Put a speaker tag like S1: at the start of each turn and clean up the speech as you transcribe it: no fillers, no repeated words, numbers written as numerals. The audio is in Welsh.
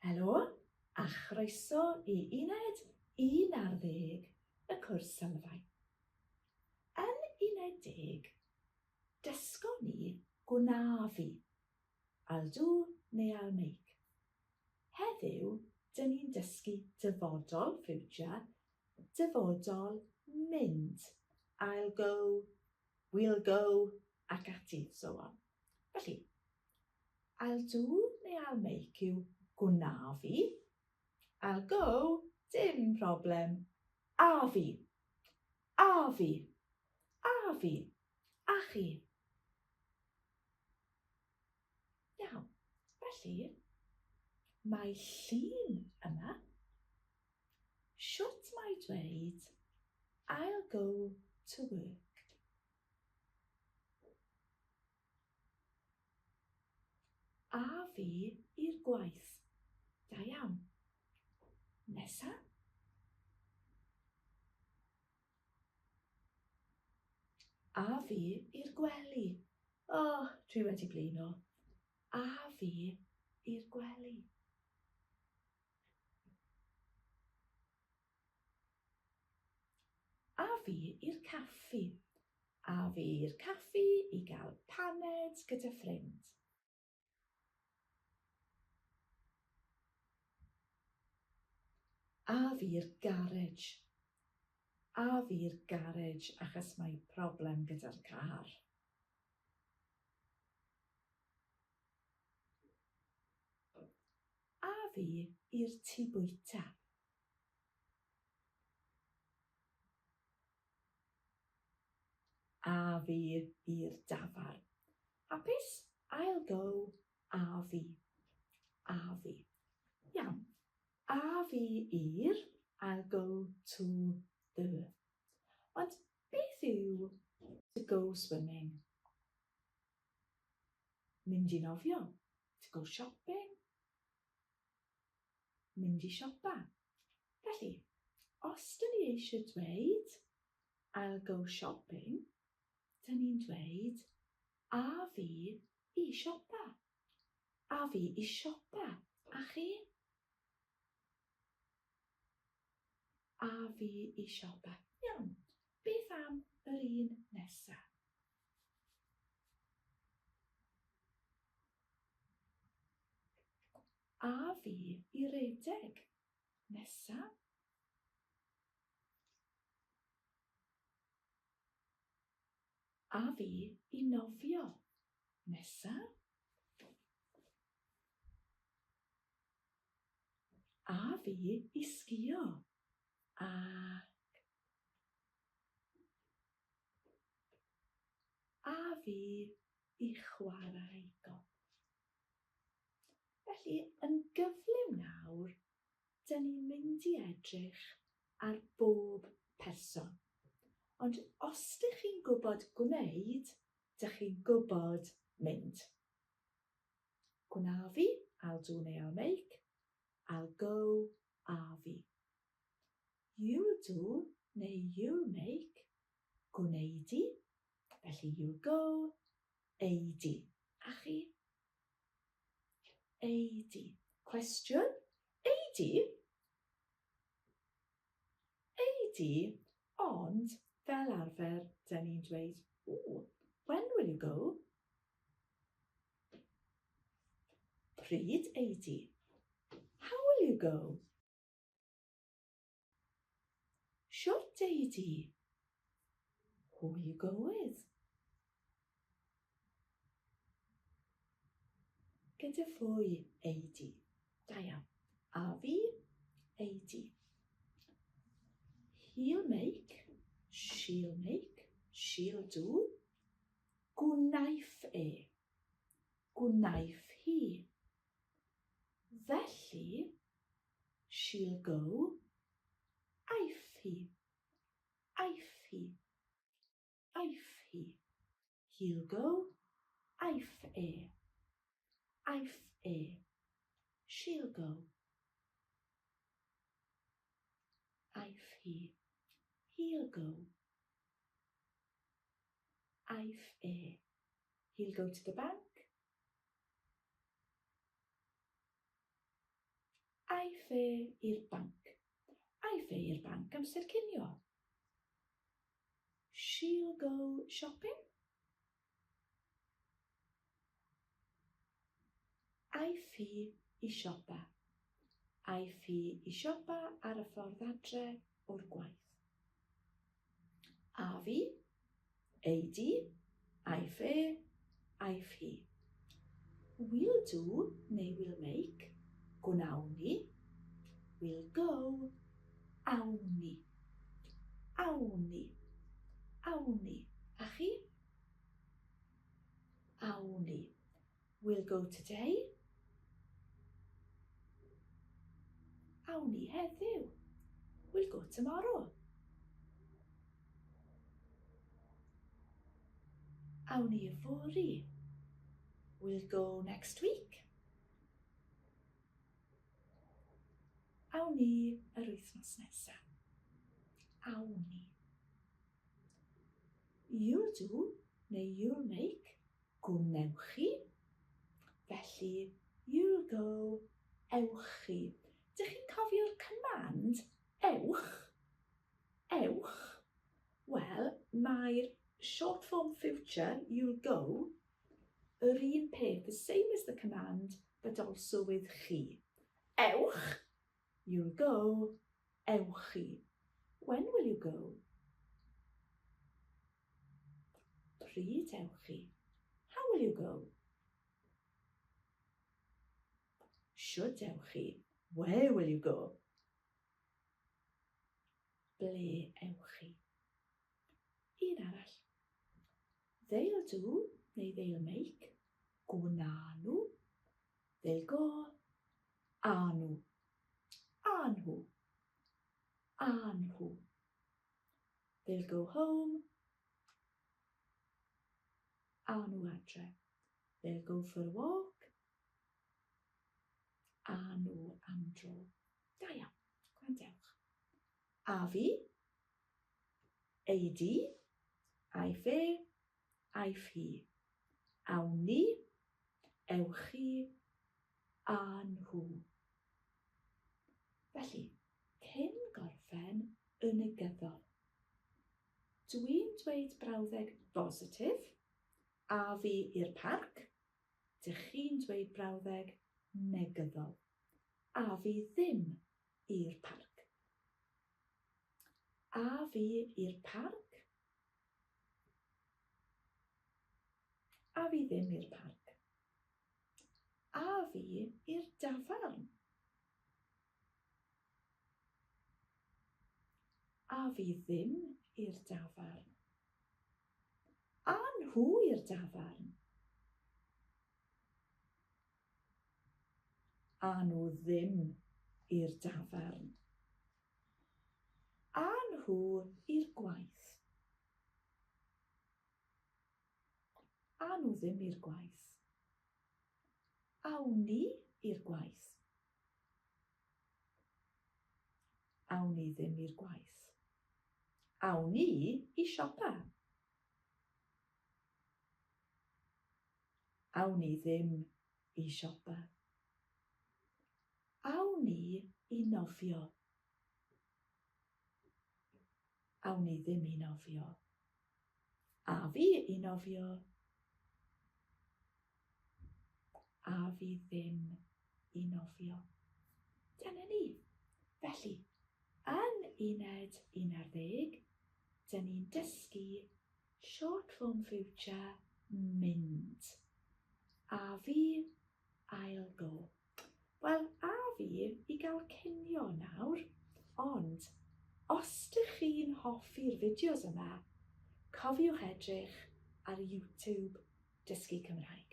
S1: Helo a chroeso i uned 11 y cwrs sylfaen. Yn uned deg, dysgon ni gwna fi, I'll do neu I'll make. Heddiw, dyn ni'n dysgu dyfodol, future, dyfodol mynd, I'll go, we'll go, ac ati, so on. Felly, I'll do neu I'll make yw gwna fi. I'll go, dim problem. A fi. A fi. A fi. A chi. Iawn. Felly, mae llun yma. Shwt mae dweud I'll go to work? A fi i'r gwaith. Da iawn. Nesa. A fi i'r gwely. O, oh, dwi wedi blino. A fi i'r gwely. A fi i'r caffi. A fi i'r caffi i gael paned gyda ffrind. A fi i'r garej. A fi i'r garej achos mae problem gyda'r car. A fi i'r tŷ bwyta. A fi i'r dafarn. Hapus? I'll go. A fi. A fi. Iawn. A fi i'r, I'll go to the. Ond beth yw to go swimming? Mynd i nofio. To go shopping. Mynd i siopa. Felly, os dyn ni eisiau dweud I'll go shopping, dyn ni'n dweud a fi i siopa. A fi i siopa. A chi? A fi i siopa. Iawn. Beth am yr un nesa? A fi i redeg. Nesa. A fi i nofio. Nesa. A fi i sgïo. Ac A fi i chwarae golff. Felly, yn gyflym nawr, dyn ni'n mynd i edrych ar bob person. Ond os dych chi'n gwybod gwneud, dych chi'n gwybod mynd. Gwna fi, I'll do neu I'll make, I'll go, a fi. You'll do neu you'll make, gwnei di, felly you'll go, ei di. A chi? Ei di. Cwestiwn? Ei di? Ei di, ond fel arfer, dyn ni'n dweud, ooh, when will you go? Pryd ei di? How will you go? Shwt ei di? Who will you go with? Gyda phwy ei di? Da iawn. A fi, ei di. He'll make, she'll make, she'll do. Gwnaiff e. Gwnaiff hi. Felly, She'll go. Aiff hi. Aiff hi. Aiff hi. He'll go. Aiff e. Aiff e. She'll go. Aiff hi. He'll go. Aiff e. He'll go to the bank. Aiff e i'r banc. Aiff e i'r banc amser cinio. She'll go shopping. Aiff hi i siopa. Aiff hi i siopa ar y ffordd adre o'r gwaith. A fi, ei di, aiff e, aiff hi. We'll do neu we'll make, gwnawn ni. We'll go, awn ni. Awn ni. Awn ni. A chi? Awn ni. We'll go today. Awn ni heddiw. We'll go tomorrow. Awn ni yfory. We'll go next week. Awn ni yr wythnos nesaf. Awn ni. You'll do neu you'll make, gwnewch chi. Felly, you'll go, ewch chi. Dych chi'n cofio'r command ewch? Ewch? Wel, mae'r short form future, you'll go, yr un peth, the same as the command, but also with chi. Ewch, you'll go, ewch chi. When will you go? Pryd ewch chi? How will you go? Shwd ewch chi? Where will you go? Ble ewch chi? Un arall. They'll do, neu they'll make, gwna nhw. They'll go, a nhw. A nhw. A nhw. They'll go home. A nhw adre. They'll go for a walk. A nhw am dro. Da iawn. Gwrandewch. A fi. Ei di. Aiff e. Aiff hi. Awn ni. Ewch chi. A nhw. Felly, cyn gorffen y negyddol. Dwi'n dweud brawddeg bositif, a fi i'r parc. Dych chi'n dweud brawddeg negyddol, a fi ddim i'r parc. A fi i'r parc? A fi ddim i'r parc. A fi i'r dafarn? A fi ddim i'r dafarn. A nhw i'r dafarn. A nhw ddim i'r dafarn. A nhw i'r gwaith. A nhw ddim i'r gwaith. Awn ni i'r gwaith. Awn ni ddim i'r gwaith. Awn ni i siopa. Awn ni ddim i siopa. Awn ni i nofio. Awn ni ddim i nofio. A fi i nofio. A fi ddim i nofio. Dyna ni. Felly, yn uned 11, dyn ni'n dysgu short form future mynd. A fi, I'll go. Wel, a fi i gael cinio nawr, ond os dych chi'n hoffi'r fideos yma, cofiwch edrych ar YouTube Dysgu Cymraeg.